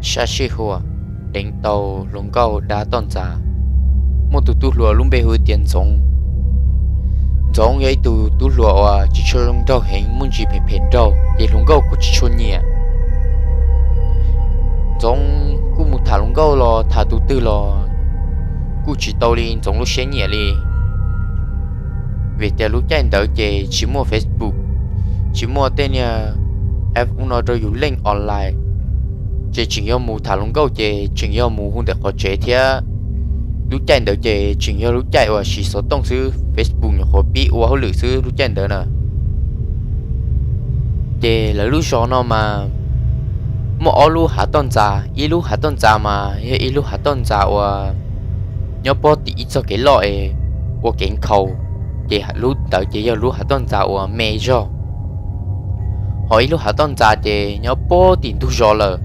Sab sij huam deev tau hluas nkauj dab toj ntxas. Muaj tus tub hluas lub npe hu tias Ntxoov. Ntxoov yog ib tug tub hluas uas tsis tshua zoo nraug heev, muaj ntsis phem phem nraug ces hluas nkauj kuj tsis tshua nyiam. Ntxoov kuj mus tham hluas nkauj los tham tus twg los kuj tsis tau li Ntxoov lub siab nyiam li. Vim tias lub caij ntawd ces tsis muaj Facebook, tsis muaj tej niag app ub no rau yus leej online, ces tseem yog mus tham hluas nkauj ces tseem yog mus hu ntawm qhov tsev thiab. Lub caij ntawd ces tseem yog lub caij uas siv xov tooj xwb, Facebook nyuam qhuav pib ua hauj lwm xwb lub caij ntawd na. Ces lawv lub zos no mas muaj ob lub hav toj ntxas, ib lub hav toj ntxas mas yog ib lub hav toj ntxas uas nyob pob tim ib txoj kev loj es ua kev nkhaus, ces lub ntawd ces yog lub hav toj ntxas uas me zog. Ho ib lub hav toj ntxas ces nyob pob tim ntug zos lawm,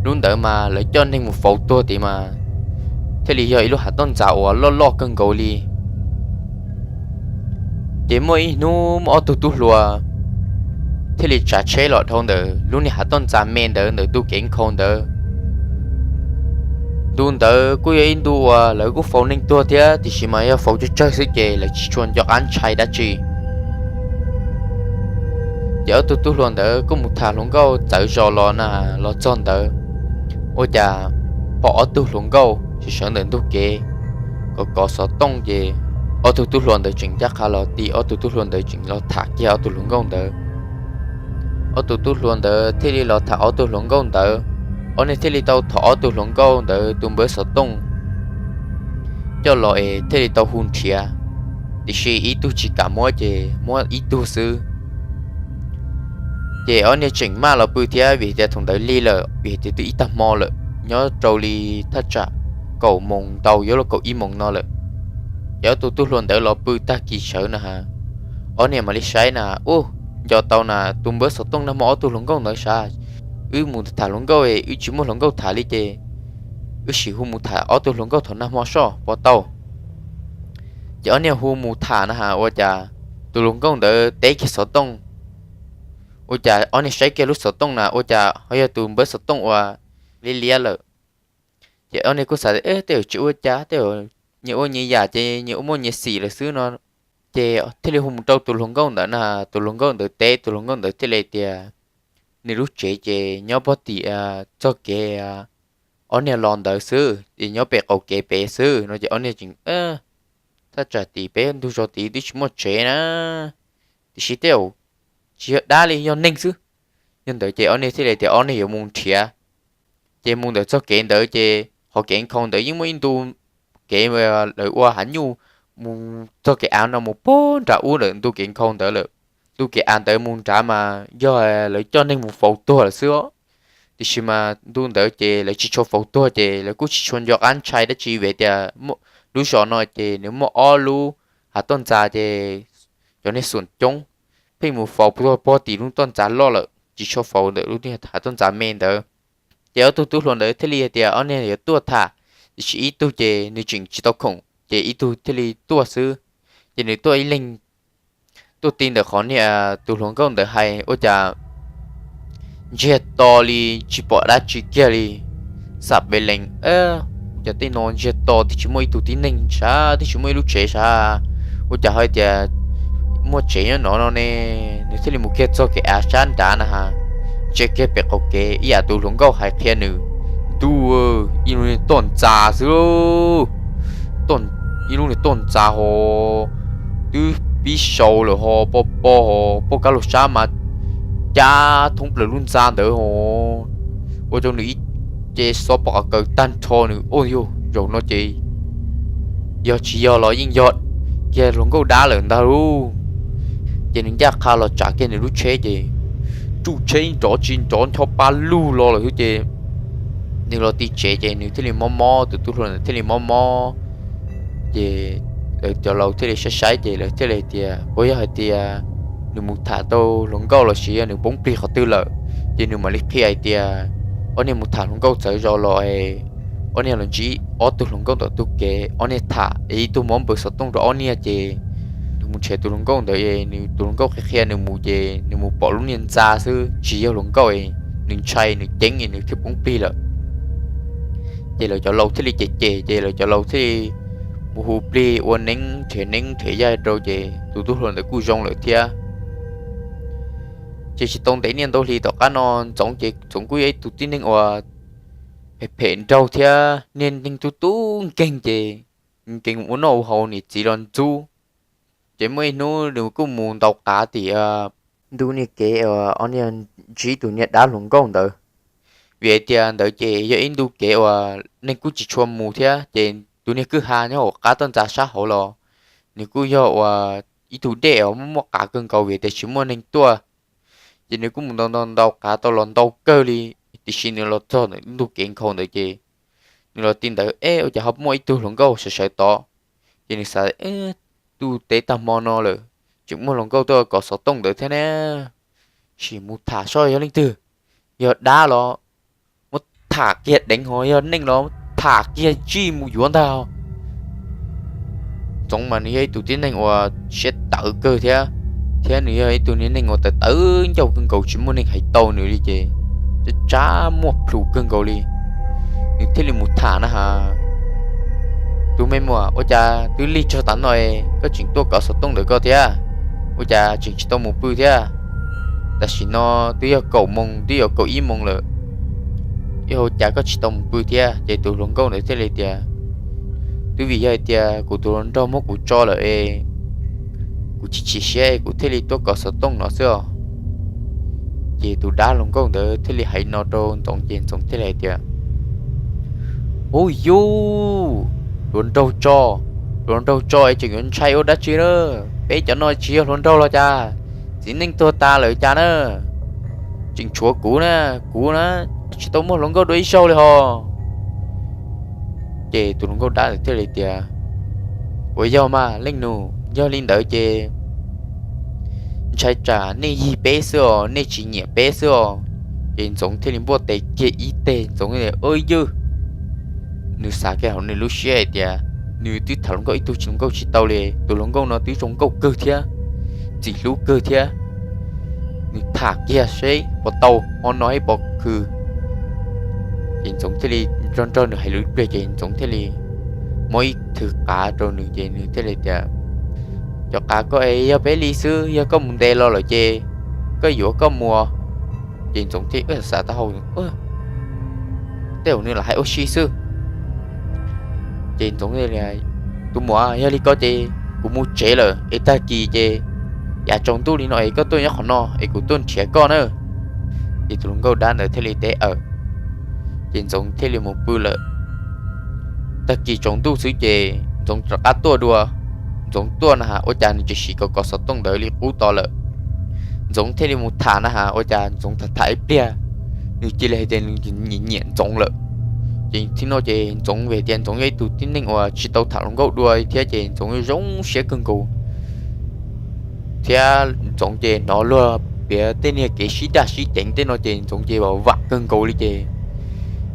lub ntawd mas lawv coj neeg mus faus tuag tid mas thiaj li yog ib lub hav toj ntxas uas loj loj kawg nkaus li. Ces muaj ib hnub muaj ob tug tub hluas thiaj li tsav tsheb los dhau ntawm lub niag hav toj ntxas me ntawd ntawm ntu kev nkhaus ntawd. Ntu ntawd kuj yog ib ntu uas lawv kuj faus neeg tuag thiab tiam sis mas yog faus tsawg tsawg xwb ces lawv tsis tshua nco qab ntshai dab tsi. Ces ob tug tub hluas ntawd kuj mus tham hluas nkauj txawv zos los na, los txog ntawd ua cas pom ob tug hluas nkauj sawv sawv ntawm ntug kev kov kov xov tooj ces ob tug tub hluas ntawd tseem ncaj qha los ti, ob tug tub hluas ntawd tseem los tham kiag ob tug hluas nkauj ntawd. Ob tug tub hluas ntawd thiaj li los tham ob tug hluas nkauj ntawd, ob niag thiaj li tau thov ob tug hluas nkauj ntawd tus npawb xov tooj coj los es thiaj li tau hu nrhiav, tiam sis ib tug tsis kam muab ces muab ib tug xwb. Ces ob niag tseem maj los pw thiab vim tias thaum ntawd lig lawm vim tias twb ib tag hmo lawm, nyob rau li thaj tsam kaum moos ntau yuav luag kaum ib moos no lawm. Ces ob tug tub hluas ntawd los pw tag kis sawv na, ob niag mam li saib na, ub, nco tau na tus npawb xov tooj nag hmo ob tug hluas nkauj ntawd sav. Wb mus tham hluas nkauj wb tsis muaj hluas nkauj tham li ces wb sim hu mus tham ob tug hluas nkauj thaum nag hmo soj puas tau. Ces ob niag hu mus tham na ua cas tus hluas nkauj ntawd teb kiag xov tooj, ua cas ob niag saib kiag lub xov tooj na ua cas ho yog tus npawb xov tooj uas liab liab lawm. Ces ob niag kuj xav tias tej zaum tsis ua cas, tej zaum nyias ua nyias yam ces nyias ua muaj nyias xim lawm xwb no. Ces thiaj li hu mus rau tus hluas nkauj ntawd na, tus hluas nkauj ntawd teb, tus hluas nkauj ntawd thiaj li tias nws lub tsev ces nyob pob tim txoj kev ob niag los ntawd xwb es nyob pem qaum kev pem xwb no ces ob niag tseem thaj tsam tim peb ntug zos tid twb tsis muaj tsev na, tiam sis tej zaum tsis yog dab li yog neeg xwb. Yog ntawd ces ob niag thiaj li tias ob niag yuav mus nrhiav. Ces mus ntawm txoj kev ntawd ces qhov kev nkhaus ntawd yeej muaj ib ntu kev lawv ua hav nyuj mus txog kev av no mus pog nram ub ntawm ntu kev nkhaus ntawd lawm. Ntu kev av ntawd mus nrad mas yog lawv coj neeg mus faus tuag lawm xwb os. Tiam sis mas ntu ntawd ces lawv tsis tshua faus tuag ces lawv kuj tsis tshua nco qab ntshai dab tsi vim tias lub zos no ces nws muaj ob lub hav toj ntxas ces cov niag xoom coob pheej mus faus tuag pog tim lub toj ntxas loj lawm tsis tshua faus ntawm lub niag hav toj ntxas me ntawd. Ces ob tug tub hluas ntawd thiaj li hais tias ob niag yuav tuaj tham, tiam sis ib tug ces nws tseem tsis tau khoom ces ib tug thiaj li tuaj xwb. Ces nws tuaj ib leeg tuaj ti ntawm qhov niag tus hluas nkauj ntawd hais ua cas ntsiag to li tsis pom dab tsi kiag li. Xam pem lees, cov tej no ntsiag to twb tsis muaj ib tug tib neeg sav, twb tsis muaj ib lub tsev sav, ua cas ho tias muaj tsev nyob no no ne. Nws thiaj li mus kiag txog kev av sab nrad na ha, ntsia kiag pem qaum kev ib yam tus hluas nkauj hais qhia nws, ntuj, ib lub niag toj ntxas xwb lauj. Ib lub niag toj ntxas ho twb pib sau lawm ho pog pog ho pog kab laug sab mas cab thoob plaws lub ntxa ntawd ho ua rau nws ib ce xob pom qhov kaw tag nrho. Nws, ua yog zaum no ces yog tsis yog los yeej yog kiag hluas nkauj dab lawm ntag lauj. Ces nws ncaj qha los tsav kiag nws lub tsheb ces tsuj tsheb nrov tsis nrov ncho pa lug los lawm xwb ces nws los ti tsev ces nws thiaj li mob mob, tus tub hluas ntawd thiaj li mob mob. Ces lawv cov laus thiaj li saib saib ces lawv thiaj li tias puas yog hais tias nws mus tham tau hluas nkauj los sis yog nws poob plig qhov twg lawm. Ces nws mam li qhia hais tias ob niag mus tham hluas nkauj txawv zos los, ob niag los ntsib ob tug hluas nkauj ntawm tus kev, ob niag tham es ib tug muab npawb xov tooj rau ob niag ces nws mus nrhiav tus hluas nkauj ntawd es nws tus hluas nkauj qhia qhia nws mus ces nws mus pom lub niag ntxa xwb tsis yog hluas nkauj, nws ntshai nws ceeb es nws thiaj poob plig lawm. Ces lawv cov laus thiaj li cem cem, ces lawv cov laus thiaj li mus hu plig ua neeb nrhiav neeb nrhiav yaig rau, ces tus tub hluas ntawd kuj zoo lawm thiab. Ces tsis tau ntev niaj ntau hlis tom qab no, Ntxoov ces Ntxoov kuj yog ib tug tib neeg uas phem phem nraug thiab niaj neeg tub tub nkeeg, ces nkees ua noj ua haus niam txiv los ntxub. Ces muaj ib hnub nws kuj mus ntaus qav tim ntu niag kev uas ob niag ntsib tus niag dab hluas nkauj ntawd, vim hais tias ntawd ces yog ib ntu kev uas neeg kuj tsis tshua mus thiab, ces tus niag kwj ha nyob hauv qab tuaj ntxa sab hauv los nws kuj yog uas ib tug dej uas muaj muaj qav kawg nkaus vim tias tsis muaj neeg tuaj. Ces nws kuj mus ntaus ntaus ntaus qav tau los ntau kawg li, tiam sis nws los txog ntawm ib ntu kev nkhaus ntawd ces nws los ti ntawd, ej, ua cas ho muaj ib tug hluas nkauj sawv sawv tod. Ces nws xav, tub, teb tag hmo no lawm, tseem muaj hluas nkauj tuaj kov xov tooj ntawd thiab ne, sim mus tham seb yog leej twg, yog dab los muab tham kiag deev, ho yog neeg los tham kiag tsij mus yuav ntag. Ntxoov mas nws yog ib tug tib neeg uas siab tawv kawg thiab, thiab nws yog ib tug niag neeg uas tawv tawv ncauj kawg nkaus, tsis muaj neeg hais tau nws li ces tsa muaj plhus kawg nkaus li. Nws thiaj li mus tham na has, tus me muam, ua cas twb lig tag tas no es koj tseem tuaj kov xov tooj ntawm koj thiab? Ua cas tseem tsis tau mus pw thiab? Tam sim no twb yog kaum moos, twb yuav kaum ib moos lawm, ua cas koj tsis tau mus pw thiab? Ces tus hluas nkauj ntawd thiaj li tias, twb vim yog hais tias kuv tus hluas nraug muab kuv tso lawm es kuv tsis chim siab es kuv thiaj li tuaj kov xov tooj no xwb os. Ces tus dab hluas nkauj ntawd thiaj li hais no rau Ntxoov, ces Ntxoov thiaj li hais tias, huv yus, hluas nraug tso, hluas nraug tso es tseem yuav ntshai ua dab tsi na? Peb cov no tsis yog hluas nraug los cas, txiv neej tuag tas lawm cas na, tseem tshuav kuv na, kuv na tsis tau muaj hluas nkauj dua ib zaug li hos. Ces tus hluas nkauj dab ntawd thiaj li tias, ua yog mas leej nus, yog li ntawd ces ntshai tsam nej yig peb xwb os, nej tsis nyiam peb xwb os. Ces Ntxoov thiaj li npuaj tes kiag ib teg, Ntxoov ua ywj. Nws xav kiag hauv nws lub siab hais tias nws twb tham hluas nkauj ib tug tsis hluas nkauj tsis tau li, tus hluas nkauj no twb zoo nkauj kawg thiab ntxim hlub kawg thiab, nws tham kiag seb puas tau, ho no ib pov khw. Ces Ntxoov thiaj li nrog nrog nws hais lus ib pliag ces Ntxoov thiaj li muab ib thwv qav rau nws ces nws thiaj li tias, cov qav koj es yog peb li xwb, yog koj mus ntes los lawm ces koj yuav koj mus. Ces Ntxoov thiaj xav xav taub hau, tej zaum nws lam hais ua si xwb. Ces Ntxoov, tus muam, yog li ko ces kuv mus tsev lawm es tag kis ces yav tsaus ntuj li no es koj tuaj nyob qhov no es kuv tuaj nrhiav koj na. Ces tus hluas nkauj dab ntawd thiaj li teb aw. Ces Ntxoov thiaj li mus pw lawm. Tag kis tsaus ntuj xwb ces Ntxoov rov qab tuaj dua. Ntxoov tuaj na has ua cas nws tseem siv kom kom xov tooj ntawd li qub tos lawm. Ntxoov thiaj li mus tham na has ua cas Ntxoov tham tham ib pliag, nws cia li hais tias nws nyiam nyiam Ntxoov lawm. Ces thaum no ces Ntxoov vim tias Ntxoov yog ib tug tib neeg uas tsis tau tham hluas nkauj dua thiab ces Ntxoov zoo siab kawg nkaus. Thiab Ntxoov ces hnov luag piav tej niag kev sib daj sib ceev tej no ces Ntxoov ces vam vam kawg nkaus li ces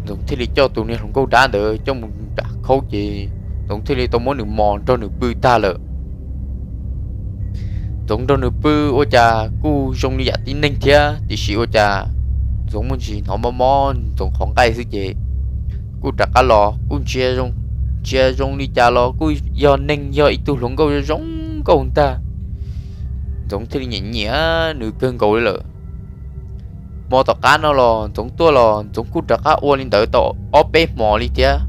Ntxoov thiaj li coj tus niag hluas nkauj dab ntawd coj mus nram khaub ces Ntxoov thiaj li tau muab nws mos nrog nws pw tag lawm. Ntxoov nrog nws pw ua cas kuj zoo li yam tib neeg thiab tiam sis ua cas Ntxoov muaj ntsis hnov mob mob Ntxoov qhov nqaij xwb ces kuj rov qab los kuj ntsia zoo li cas los kuj yog neeg, yog ib tug hluas nkauj zoo nkauj ntag. Ntxoov thiaj li nyiam nyiam nws kawg nkaus li lawm. Hmo tom qab no los Ntxoov tuaj los Ntxoov kuj rov qab ua li ntawd tau ob peb hmos li thiab.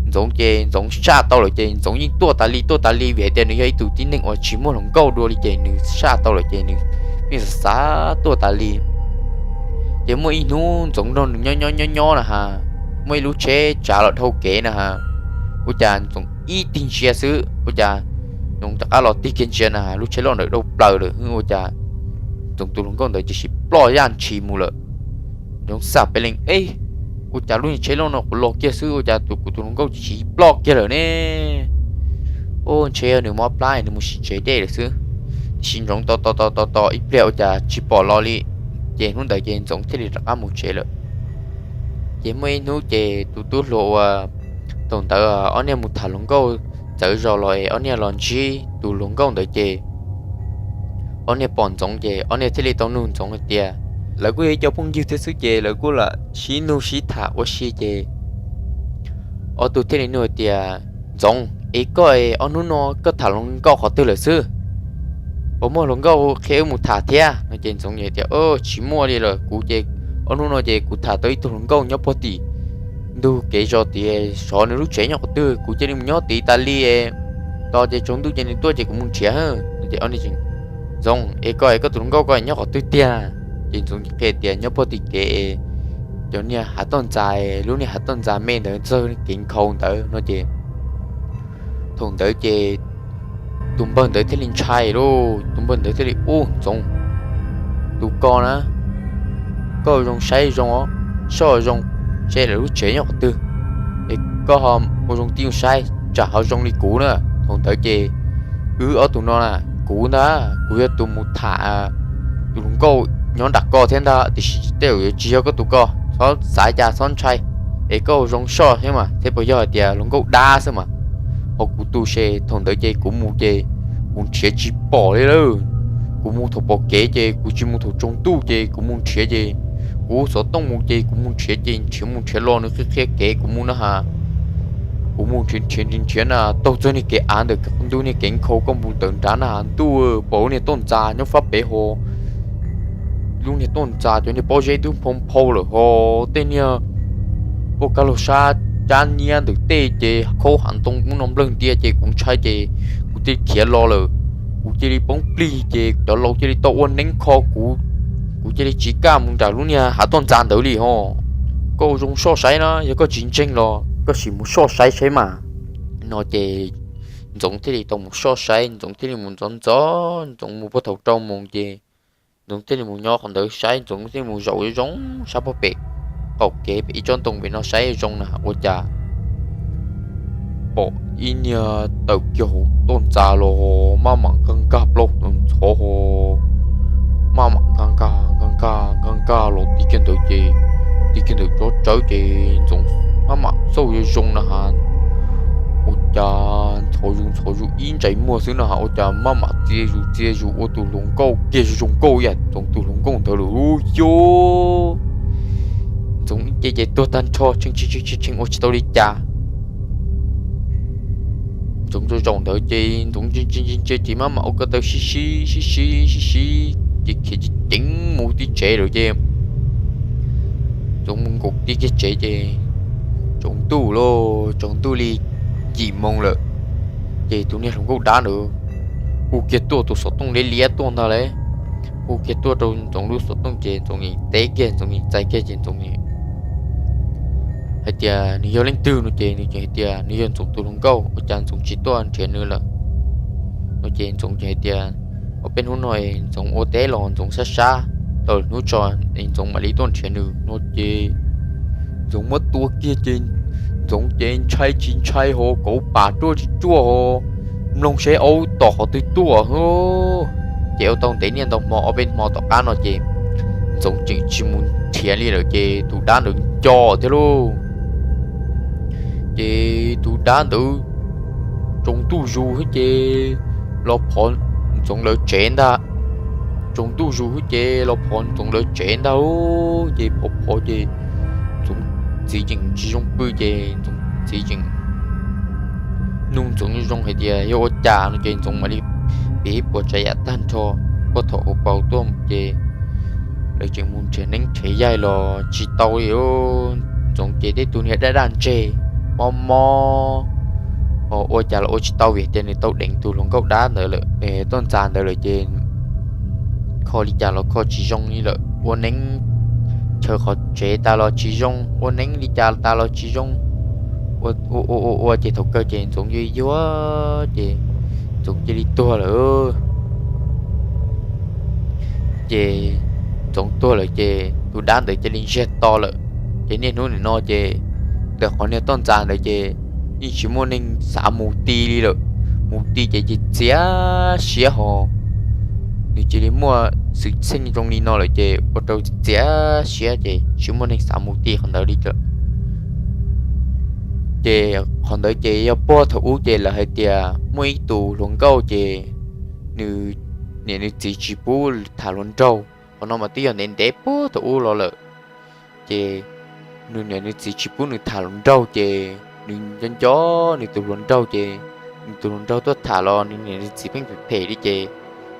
Ntxoov ces Ntxoov saj tau lawm ces Ntxoov yeej tuaj tas li tuaj tas li vim hais tias nws yog ib tug tib neeg uas tsis muaj hluas nkauj dua li ces nws saj tau lawm ces nws yeej xav xav tuaj tas li. Ces muaj ib hnub Ntxoov nrog nws nyob nyob nyob nyob na has, muaj ib lub tsheb tsav los dhau kev na has, ua cas Ntxoov ib tig ntsia xwb ua cas Ntxoov rov qab los tig kiag ntsia na has lub tsheb loj ntawd dhau plaws lawm ua cas Ntxoov tus hluas nkauj ntawd tiam sis ploj yaj ntshis mus lawm. Ntxoov xam pes lees, ej, ua cas lub tsheb loj no kuv los kiag xwb ua cas tus kuv tus hluas nkauj tiam sis ploj kiag lawm ne? Ua ntshe yog nws mob plab nws mus sim tsev dej lawm xwb. Tiam sis Ntxoov tos tos tos tos ib pliag ua cas tsis pom los li. Ces hnub ntawd ces Ntxoov thiaj li rov qab mus tsev lawm. Ces muaj ib hnub ces tus tub hluas uas thaum ntawd ob niag mus tham hluas nkauj txawv zos los es ob niag los ntsib tus hluas nkauj ntawd ces ob niag pom Ntxoov ces ob niag thiaj li tau nug Ntxoov hais tias, lawv kuj yog ib co phooj ywg thiab xwb ces lawv kuj lam sib nug sib tham ua si ces Ob tug thiaj li nug tias, Ntxoov, es koj es ob hnub no koj tham hluas nkauj qhov twg lawm xwb? Puas muaj hluas nkauj qhia wb mus tham thiab? No ces Ntxoov tias, Tsis muaj li lawm, kuv ces ob hnub no ces kuv tham tau ib tug hluas nkauj nyob puag tim ntug kev zos tid, xyov nws lub tsev nyob qhov twg, kuv cia li mus nyob tid tas li. Tos ces tsaus ntuj ces nws tuaj ces kuv mus nrhiav. Ces, Ntxoov, es koj es koj tus hluas nkauj koj nyob qhov twg tiag? Ces Ntxoov qhia tias nyob puag tim kev cov niag hav toj ntxas, lub niag hav toj ntxas me ntawd txog kev nkhaus ntawd no ces thaum ntawd ces tus npawg ntawd thiaj li ntshai lauj, tus npawg ntawd thiaj li, Ub Ntxoov, tus ko na, koj zoo saib zoo, soj zoo, seb lawv lub tsev nyob qhov twg, es koj ho ua zoo tib zoo saib tsam ho zoo li kuv na. Thaum ntawd ces wb ob tug no na, kuv ntag, kuv yog tus mus tham tus hluas nkauj nyob nram ko thiab ntag, tiam sis tej zaum yuav tsis yog koj tus ko, txhob xav cas txhob ntshai, es koj ua zoo soj thiab mas thiab puas yog hais tias hluas nkauj dab xwb mas. Ho kuv tus ces thaum ntawd ces kuv mus ces kuv nrhiav tsis pom li lawm. Kuv mus thaum pom kev ces kuv tsis mus thaum tsaus ntuj ces kuv mus nrhiav ces kuv ua xov tooj mus ces kuv mus nrhiav ces nrhiav mus nrhiav los nws qhia qhia kev kuv mus na has. Kuv mus nrhiav nrhiav nrhiav nrhiav na taug txog niag kev av ntawm koj qhov ntug niag kev nkhaus koj mus ntawm nrad na has ntuj, pom lub niag toj ntxas nyob fab pem ho lub niag toj ntxas cov niag pob zeb twb nphau nphau lawm ho tej niag poj kab laug sab cab niab ntawm tej ces khaub hav ntoo ub no nplawg ntia ces kuv ntshai ces kuv thiaj khiav los lawm. Kuv cia li poob plig ces cov laus cia li tau ua neeb kho kuv, kuv cia li tsis kaj mus nram lub niag hav toj ntxas ntawd li ho. Koj ua zoo soj saib na, yog koj tsis ntseeg los koj sim mus soj saib saib mas. No ces Ntxoov thiaj li tau mus soj saib, Ntxoov thiaj li mus ntxov ntxov, Ntxoov mus puag thaum rau moos ces Ntxoov thiaj li mus nyob qhov ntawd saib, Ntxoov thiaj li mus zaum zoo sab puag pem qaum kev pem ib tsob ntoo pem no saib zoo na ua cas pom ib niag tawm kiag hauv toj ntxas los maj mam nkag nkag plaub ntxhov ho maj mam nkag nkag nkag nkag nkag nkag los ti kiag ntawd ces, ti kiag ntawm tsob tsawb ces Ntxoov maj mam xauj zoo zoo na has, ua cas ntxhov zus ntxhov zus ib ntsais muag xwb na has ua cas maj mam txia zus txia zus ua tus hluas nkauj kiag zoo zoo nkauj ib yam Ntxoov tus hluas nkauj ntawd lawm xyov. Ntxoov ib ce ces tuag tag nrho tshee tshee tshee ua tsis tau li cas. Ntxoov zaum ntawd ces Ntxoov ntsia ntsia ntsia ces maj mam ua ko taw sib sib sib sib sib sib ces khiav ceev ceev mus tim tsev lawm ces Ntxoov mus nkaum ti kiag tsev ces tsaus ntuj lawm, tsaus ntuj li yim moos lawm. Ces tus niag hluas nkauj dab ntawd hu kiag tuaj tus xov tooj liab liab tuaj ntag lauj. Hu kiag tuaj rau Ntxoov lub xov tooj ces Ntxoov yeej teb kiag, Ntxoov yeej txais kiag ces Ntxoov hais tias nws yog leej twg no ces nws hais tias nws yog Ntxoov tus hluas nkauj, ua cas Ntxoov tsis tuaj nrhiav nws lawm no ces Ntxoov hais tias ob peb hnub no Ntxoov ua teb los Ntxoov sab sab, tau hnub tso Ntxoov mam li tuaj nrhiav nws no ces Ntxoov muab tua kiag ces Ntxoov ces ntshai tsis ntshai ho kauv pam ruaj tsis ruaj ho mloog seb aub tom qhov twg tuaj. Ces ua tau ntev niaj ntau hmo ob peb hmo tom qab no ces Ntxoov tseem tsis mus nrhiav li lawm ces tus dab ntawd nco thiab lauj. Ces tus dab ntawd tsaus ntuj zus xwb ces los phov Ntxoov lawv tsev ntag. Tsaus ntuj zus xwb ces los phov Ntxoov lawv tsev ntag ces phov phov ces Ntxoov txiv tseem tsis zoo pw ces Ntxoov txiv tseem nug Ntxoov zoo zoo hais tias yog ua cas no ces Ntxoov mam li piav ib puas tsav yam tag nrho. Puag thaum ua paus tuaj ces lawv tseem mus nrhiav neeb nrhiav yaig los tsis tau li. Ntxoov ces tej tus niag daj daj ntseg mob mob, ua cas los ua tsis tau vim tias nws tau deev tus hluas nkauj dab ntawd lawm, toj ntxas ntawd lawm ces kho li cas los kho tsis zoo li lawm. Ua neeb chaw qhov tsev tas los tsis zoo, ua neeb li cas tas los tsis zoo. Ua ua ua ces thaum kawg ces Ntxoov yuag yuag ces Ntxoov cia li tuag lawm. Ces Ntxoov tuag lawm ces tus dab ntawd cia li ntsiag to lawm. Ces niaj hnub nim no ces ntawm qhov niag toj ntxas ntawd ces yeej tsis muaj neeg xav mus ti li lawm. Mus ti ces txiav siab ho nws cia li muaj xwm txheej zoo li no lawm ces ua rau txiav siab ces tsis muaj neeg xav mus ti qhov ntawd li lawm. Ces qhov ntawd ces yog puag thaum ub ces lawv hais tias muaj ib tus hluas nkauj ces nws niam nws txiv tsis pub tham hluas nraug. Qhov no mas twb yog ntev ntev puag thaum ub los lawm. Ces nws niam nws txiv tsis pub nws tham hluas nraug ces nws nco nco nws tus hluas nraug ces nws tus hluas nraug tuaj tham los nws niam nws txiv pheej phem phem li ces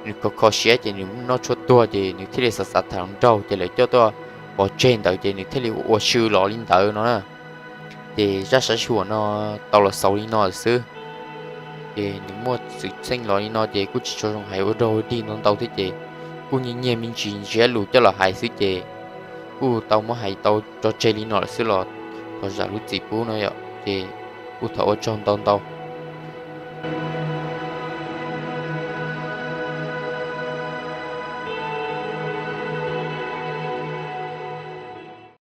nws kho kho siab ces nws muaj noj tshuaj tuag ces nws thiaj li xav xav tham hluas nraug ces lawv coj tuaj pov tseg ntawd ces nws thiaj li ua ua si los li ntawd no na. Ces zaj sab sij huam no tau los xaus li no xwb. Ces nws muaj xwm txheej los li no ces kuj tsis tshua zoo hais ua dog ua dig ntau ntau thiab ces kuj nyiag nyiag me ntsis ntsiab lus coj los hais xwb ces kuj tau muab hais tau tso tseg li no lawm xwb los thov zam lub txim pub no yom ces kuj thov ua tsaug ntau ntau.